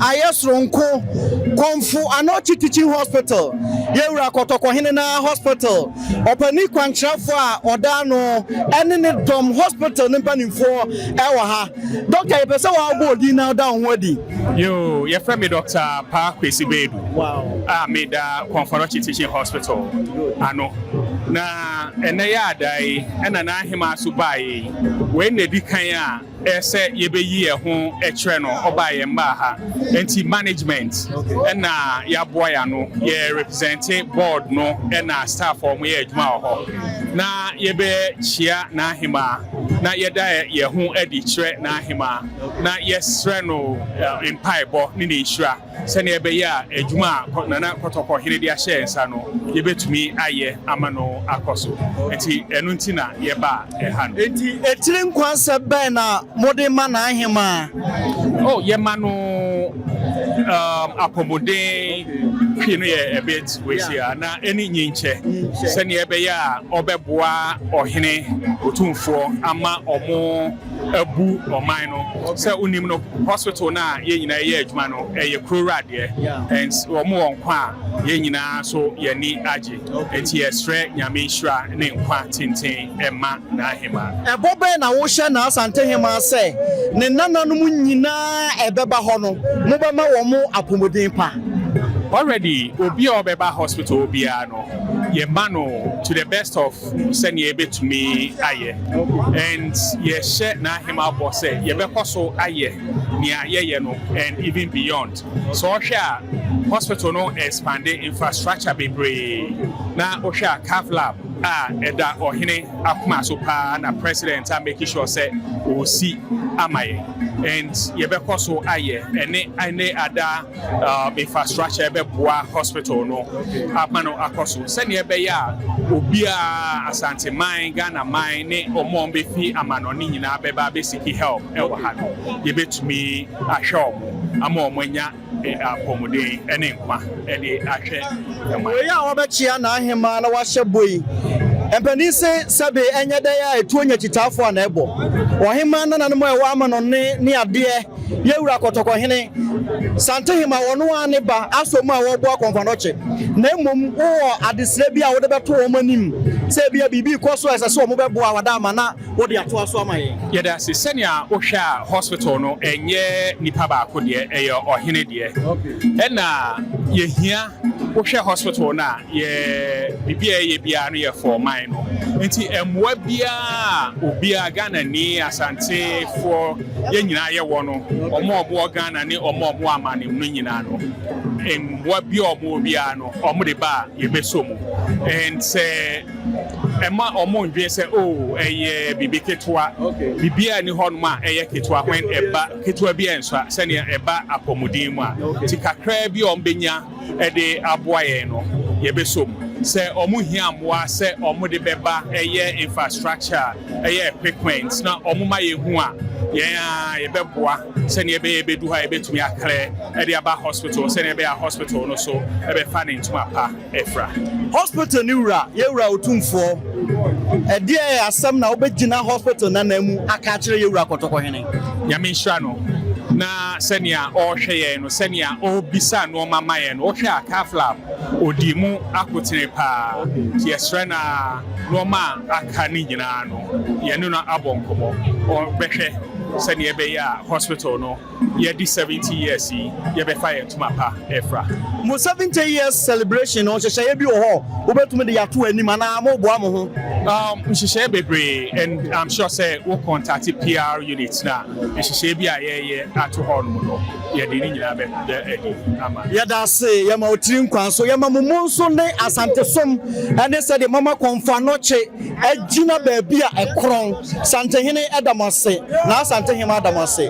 Ayɛ soronko. Kɔmfo Anɔkye Teaching Hospital, yɛwura Kɔtɔkɔhene na hospital, ɔpani kwankyerɛfoɔ a ɔda ano ɛne ne dɔm, hospital ne mpanimfoɔ ɛwɔ ha. Doctor, yɛpɛ sɛ wɔabɔ odin na ɔda wo ho adi. Yo, yɛfrɛ me Dr. Pa Kwesi Bedu a meda Kɔmfo Anɔkye Teaching Hospital ano. Na ɛnɛ yɛ ada yi, ɛna n'ahema so baeɛ yi, wei na edi kan a ɛsɛ yɛbɛyi yɛn ho kyerɛ no. Ɔbaa yɛn mmaa ha nti management ɛna yɛaboa yɛn ano, yɛ represent board no ɛna staff a wɔyɛ adwuma wɔ hɔ na yɛbɛkyia n'ahema na yɛda yɛn ho adi kyerɛ n'ahema na yɛsrɛ no mpaebɔ ne ne nhyira sɛnea ɛbɛyɛ a adwuma a Nana Kɔtɔkɔ hene de ahyɛ yɛn nsa no, yɛbɛtumi ayɛ ama no akɔ so. Nti ɛno nti na yɛba ɛha no. Enti etiri nkwansɛ bɛn na mode ma n'ahema? Oh, yɛma no apɔmuden hwee no yɛ a bit wesi a na ɛne nyinkyɛ sɛnea ɛbɛyɛ a ɔbɛboa ɔhene otumfoɔ ama ɔmo abu ɔman no. Sɛ wonim no, hospital no a yɛn nyinaa yɛ adwuma no, ɛyɛ kuro adeɛ and wɔn wɔ nkwa a, yɛn nyinaa so yɛni agye. Nti yɛsrɛ Nyame nhyira ne nkwa tenten ɛma n'ahema. Ɛbɔ bɛn na wohyɛ n'Asantehema sɛ ne nananom nyinaa ɛbɛba hɔ no, mobɛma wɔn mo apɔmuden pa? Already, obi a ɔbɛba hospital biara no, yɛma no to the best of sɛnea yɛbɛtumi ayɛ and yɛhyɛ n'ahema bɔ sɛ yɛbɛkɔ so ayɛ nea yɛyɛ no and even beyond. So ɔhwɛ a, hospital no expand infrastructure bebree na wohwɛ a, cath lab a ɛda ɔhene akoma so paa na president a making sure sɛ ɔsi ama yɛ and yɛbɛkɔ so ayɛ ɛne ada infrastructure ɛbɛboa hospital no ama no akɔ so sɛnea ɛbɛyɛ a obiara, Asanteman, Ghana man ne ɔmo a ɔmbɛfi amanɔne nyinaa bɛba abɛ seek help ɛwɔ ha no, yɛbɛtumi ahwɛ ɔmo ama ɔmo anya apɔmuden ɛne nkwa ɛde ahwɛ ɛman. Wei a wɔbɛkyea n'ahema na wahyɛ bɔ yi, mpanin se sɛbe ɛnyɛ dɛ a ɛtuo nya kyitaafoɔ a na ɛbɔ ɔhema nananom a ɛwɔ ama no ne adeɛ. Yɛwura Kɔtɔkɔhene Santehema, wɔno a ne ba asɔ mu a wɔboa Kɔmfo Anɔkye, na mmom wowɔ adesrɛ bi a wode bɛto wɔn anim sɛ ebia biribi kɔ so a ɛsɛ sɛ wɔn bɛboa wada ama na wode atoa so ama yɛn. Yɛda ase. Sɛnea wohwɛ a, hospital no ɛnyɛ nipa baako deɛ, ɛyɛ ɔhene deɛ. Ɛna yɛhia, wohwɛ hospital no a, yɛ biribi a ɛyɛ biara no yɛ for ɔman no. Nti mmoa biara a obiara, Ghana ni, Asantefoɔ, yɛn nyinaa yɛwɔ no, ɔmo a ɔmo wɔ Ghana ne ɔmo a ɔmo wɔ amanem no nyinaa no, mmoa bi a ɔmo wɔ biara no, ɔmo de ba a, yɛbɛsɔ mu. And sɛ ɛma ɔmo ndwen sɛ, oh, ɛyɛ biribi ketewa, biribiara ni hɔnom a ɛyɛ ketewa. When ɛba ketewa bi ɛnso a, sɛnea ɛba apɔmuden mu a, ti kakraa bi a ɔmo bɛnya ɛde aboa yɛn no, yɛbɛsɔ mu. Sɛ ɔmo hia mmoa sɛ ɔmo de bɛba, ɛyɛ infrastructure, ɛyɛ equipment, na ɔmo ma yɛn hu a, yɛn a yɛbɛboa sɛnea ɛbɛyɛ bɛdu ha, yɛbɛtumi akrɛ ɛde aba hospital sɛnea ɛbɛyɛ a hospital no so ɛbɛfa ne ntoma pa ɛfra. Hospital ne wura, yɛwura Otumfoɔ, ɛdeɛ asɛm na wobɛgyina hospital nana mu aka akyerɛ yɛwura Kɔtɔkɔhene? Nyame nhyira no na sɛnea ɔrehwɛ yɛn no, sɛnea ɔrebisa nneɛma ma yɛn no, ɔhwɛ a, cath lab ɔdi mu akotene paa. Nti yɛsrɛ na nneɛma a aka ne nyinaa no, yɛne no abɔ nkɔmmɔ, ɔbɛhwɛ sɛnea ɛbɛyɛ a hospital no, yɛdi 70 years yi, yɛbɛfa yɛn ntoma pa ɛfra. Mo 70 years celebration no, nhyehyɛeɛ bi wɔ hɔ wobɛtumi de yɛato anim anaa moboa mo ho? Nhyehyɛeɛ bebree, and I'm sure sɛ wo contact PR unit na nhyehyɛeɛ bi a yɛyɛ ato hɔ nom no, yɛde ne nyinaa bɛda adi ama. Yɛda ase. Yɛma otiri nkwan so, yɛma mo mu nso ne Asantesom ɛne sɛdeɛ mama Kɔmfo Anɔkye agyina baabi a ɛkorɔn. Santehene ɛda mo ase na Asantehene ada mo ase.